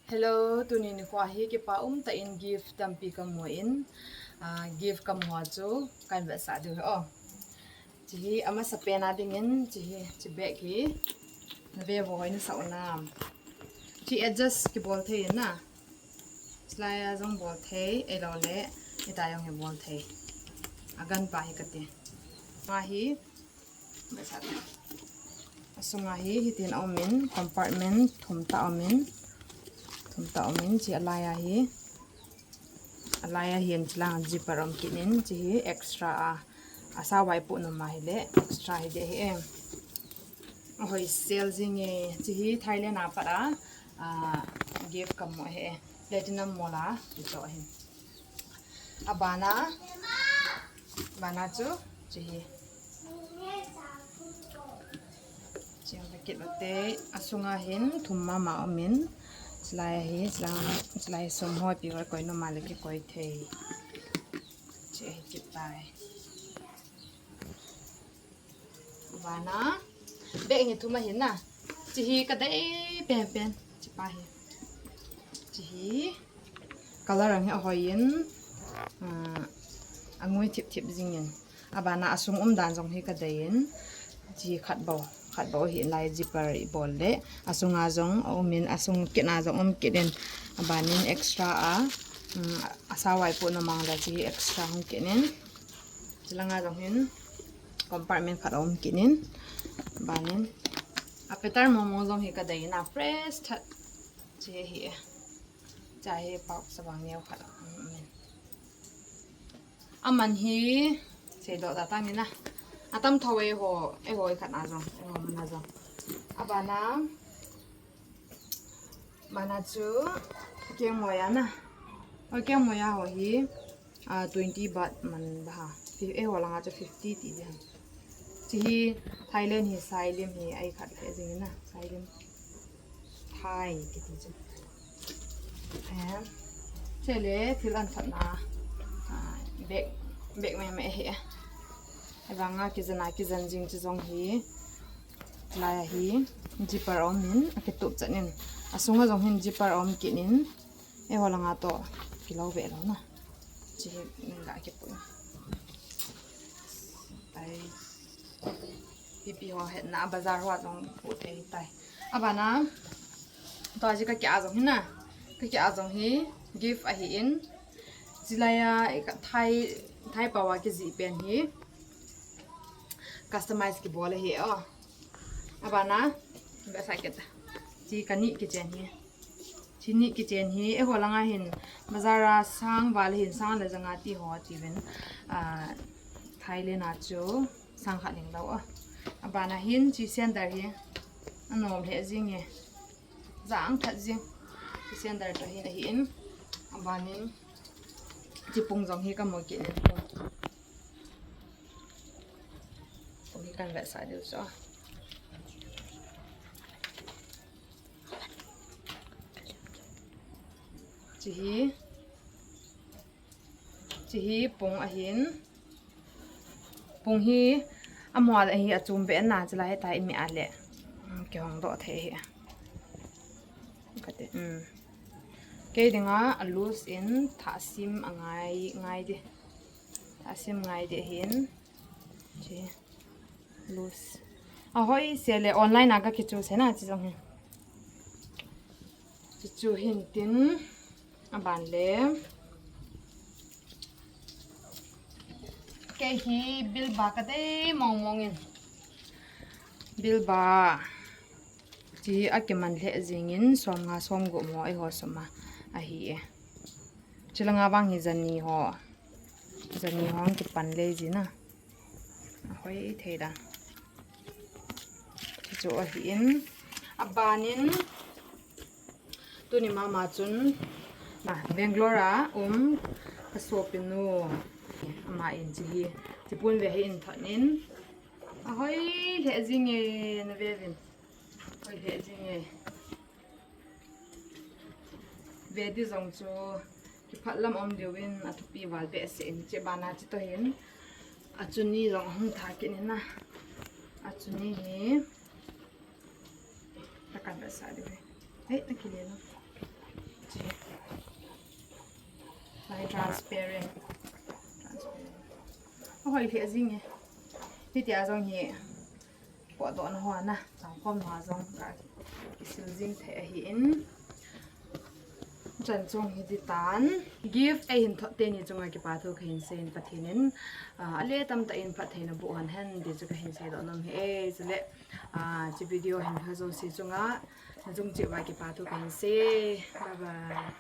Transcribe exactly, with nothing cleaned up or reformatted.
Hello, tuni nikho hi kipa umtah in gift tampi kamu in, ah, gift kamu a chu kan vetsah diu hi o. Chihi amasa pen a dingin, chihi, chi bag hi, na ve vo hoi na sa unam. Chi adjust kibol thei na. Chilai a jong bol thei, ei lo le, ita jong hi bol thei. Agan pa hi kati. Ma hi, Asunga hi, hitin a um in, compartment thum ta um in, thum ta um in, chi alai a hi, alai a hin chilang zipper um kit in, chi hi extra a, asa wai pu numa hi le, extra hi de hi em. Ahoi sale jing e, chi hi Thailand a pat a, a, gift kamu hi e, Platinum Mall a, chi cho hi. Abana, bana chu, chi hi. Chiang ka kit ute, asunga hin thum mama um in, chilai hi, chilai, chilai sum hoi pi hoi koi numa le kikoi thei. Chi hi kit tai. Bana, bag hi thum ahin na. Chi hi ka dei pen pen, chi pa hi. Chi hi, color ang hi ahoi in, ah, angui thip thip jing in. Abana asung um dan jong hi ka dei in. Chi khat bou, khat bou hi lai zipper i bol le. Asunga jong a um in, asung kit na jong um kit in. Abanin extra a, um, asa wai pu na mang da chi hi extra hung kit in. Chilanga jong hin compartment khat a um kit in. Abanin. A pattern mong mong jong hi ka dei na fresh that. Chi hi e. Cha hi pau sa bang neo khat a um in. Aman hi, sei do ta tang in na. Atam tho e ho, e ho i khat na jong, e ho man na jong. Abana, mana chu, keng moya na. O keng moya ho hi, ah, twenty baht man ba ha. Fi-, e ho langa chu fifty ti di ha. Chi hi Thailand hi sailim hi ai khat le jing na, sailim. Thai kiti chu. Eh, chele thil an khat na. Ah, bag, bag me me hi. Abanga kijan a kijan jing chi jong hi. Lai hi zipper um in, akitup chan in. Asunga jong hin zipper um kit in. E ho langa to, kilo ve lo na. Chi hi, min la kipu. Ai. Pipi ho het na, bazar ho jong pu thei tai. Abana, to ji ka kya jong hi na. Ka kya jong hi, gift ahi in. Chilai a, ka Thai, Thai pawa kiji pen hi. Customize kibol ahi, oh. Abana, ba sa keta. Chi kani kichen hi. Chi ni kichen hi, e ho langa hin, bazar a sang val hin, sang le janga ti ho ti ven, ah, Thailand a chu, sang khat ning lo a. Abana hin, chi sandal hi, anom le jing e. Jang that jing. Chi sandal to hin ahi in. Abanin, chi pung jong hi ka mo kit in. Pung hi kan vetsah diu chu. Chi hi, chi hi pung ahin. Pung hi, amual ahi achum ve na chila heta i mi a le. Kihong doh thei hi. Kati, um. Kei dinga a loose in thahsim angai, ngai di. Thahsim ngai di ahin. Chi. Loose. Ahoi se le online a ka kichu se na chi jong hi. Kichu hin tin aban le. Kei hi bill ba ka dei mong mong in. Bill ba. Chi a kiman le jing in som nga som gup mo ei ho sum a ahi e. Chilanga vang hi jani ho. Jani ho kipan le jina. Ahoi thei da. Chu ahi in. Abanin. Tuni mama chun. Na, Bangalore a um. Ka sopinu. Ama in chi hi. Chi pun ve hi in thon in. Ahoi le jing e na ve vin. Hoi le jing e. Ve di jong chu kiphat lam um diu in a thupi val behseh in che bana chi to hin a chuni jong hung tha kit in na a chuni hi ta kan vetsah diu hi hei na kile lo Transparent. Transparent. Ahoi lheh jing e. Hitia jong hi. Potdoh na ho na. Changkhom na ho jong ka kisil jing thei ahi in. Chan chung hi ti tan. Gift eihin thot teni chunga kipa thu kahin seiyin Pathen in, ah, ale tamtah in phattheina boh hen hen ti chu kahin seidoh nom e. Chule, ah, hiche video hin pha jouse chunga, na chung cheh uva kipa thu kahin sei. Bye bye.